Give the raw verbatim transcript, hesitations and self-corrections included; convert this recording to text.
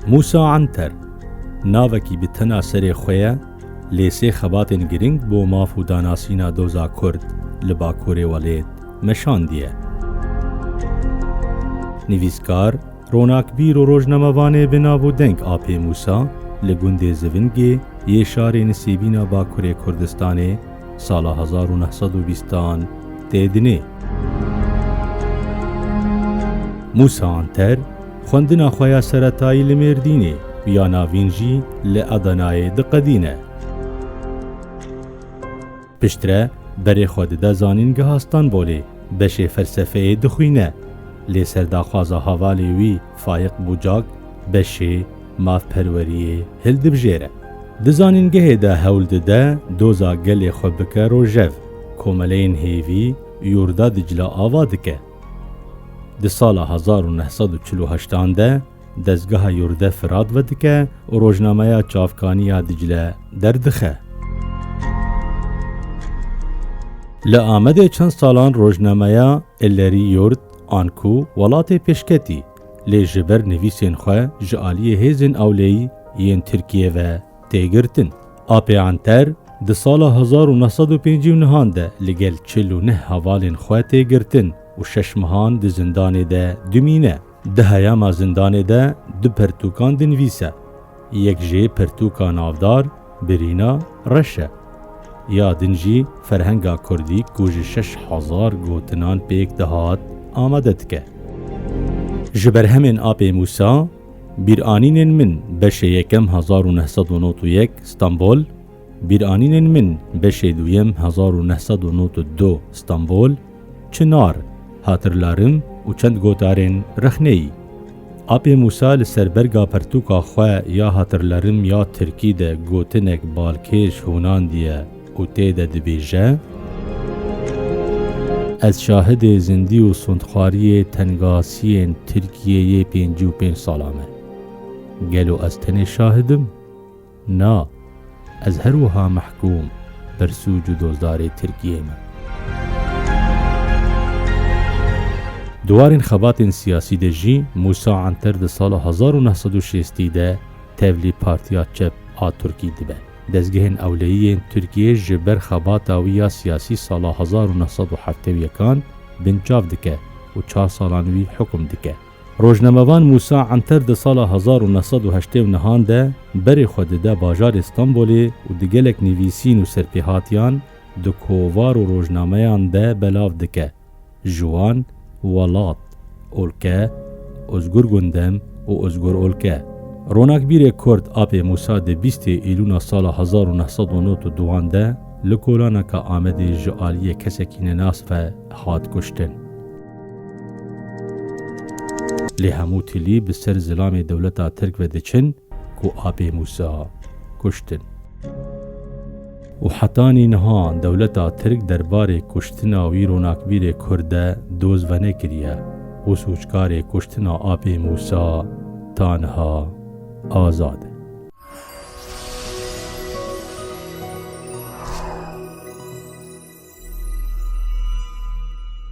Mûsa Anter, navekî bi tena serê xwe ye, lê sê xebatên giring bo maf û danasîna doza Kurd li Bakurê welêt meşandiye. Nivîskar, ronakbîr û rojnamevanê bi nav û deng Apê Mûsa li gundê Zivingê yê şarê Nisêbîna Bakurê Kurdistanê sala hezar û neh sed û bîstan tê dinê. Mûsa Anter xwendina xwe ya seretayî li Mêrdînê û ya navîn jî li Edenayê diqedîne. Piştre berê xwe dide Zanîngeha Stenbolê, beşê felsefeyê dixwîne, lê serdaxwaza hevalê wî Fayiq Bucak beşê mafperweriyê hildibijêre. Di zanîngehê de hewl dide doza gelê xwe bike rojev, komeleyên hêvî yurda Dicla ava dike. Di sala hezar û neh sed û çil û heştan de dezgeha Yurde Firat vedike û rojnameya Çavkanî ya Dicle derdixe. Li Amedê çend salan rojnameya Ellerî Yurt, anku Welatê Pêşketî, lê ji ber nivîsên xwe ji aliyê hêzên ewleyî yên Tirkiyê ve tê girtin. Apê Anter di sala hezar û neh sed û pêncî û nehan de li gel çil û neh hevalên xwe tê girtin û şeş mehan di zindanê de dimîne. Di heyama zindanê de du pertûkan dinivîse. Yek jê pertûka navdar Birîna Reş e. Ya din jî Ferhenga Kurdî ku ji şeş hezar gotinan pêk dihat amade dike. Ji berhemên Apê Mûsa, Bîranînên min, beşê yekem, hezar û neh sed û nod û yek, Stenbol, Bîranînên min, beşê duyem, hezar û neh sed û nod û du, Stenbol, Çinar, Hatırlarım û çend gotarên rexneyî. Apê Mûsa li ser berga pertûka xwe ya Hatırlarım ya tirkî de gotinek balkêş hûnandiye û tê de dibêje: Ez şahidê zindî û sondxwariyê tengasiyên Tirkiyeyê pêncî û pênc sala me. Gelo ez tenê şahid im? Na, ez her wiha mehkûm, bersûc û dozdarê Tirkiyê me. Di warên xebatên siyasî de jî Mûsa Anter di sala hezar û neh sed û şêstî de tevlî Partiya Çep a Tirkî dibe. Dezgehên ewleyî yên Tirkiyê ji ber xebata wî ya siyasî sala hezar û neh sed û heftê û yekan binçav dike û çar salan wî hukum dike. Rojnamevan Mûsa Anter di sala hezar û neh sed û heştê û nehan de berê xwe dide bajarê Stenbolê û di gelek nivîsîn û serpêhatiyan di kovar û rojnameyan de belav dike. Ji wan Welat, Olke, Ozgur Gundem û Ozgur Olke. Ronakbîrê Kurd Apê Mûsa di bîstê Îlûna sala hezar û neh sed û nod û duan de li kolaneka Amedê ji aliyê kesekî nenas ve hat kuştin. Lê hemû tilî bi ser zilamê dewleta Tirk ve diçin ku Apê Mûsa kuştin. Û hetanî niha dewleta Tirk derbarê kuştina wî ronakbîrê Kurd de doz venekiriye û sûckarê kuştina Apê Mûsa ta niha azad e.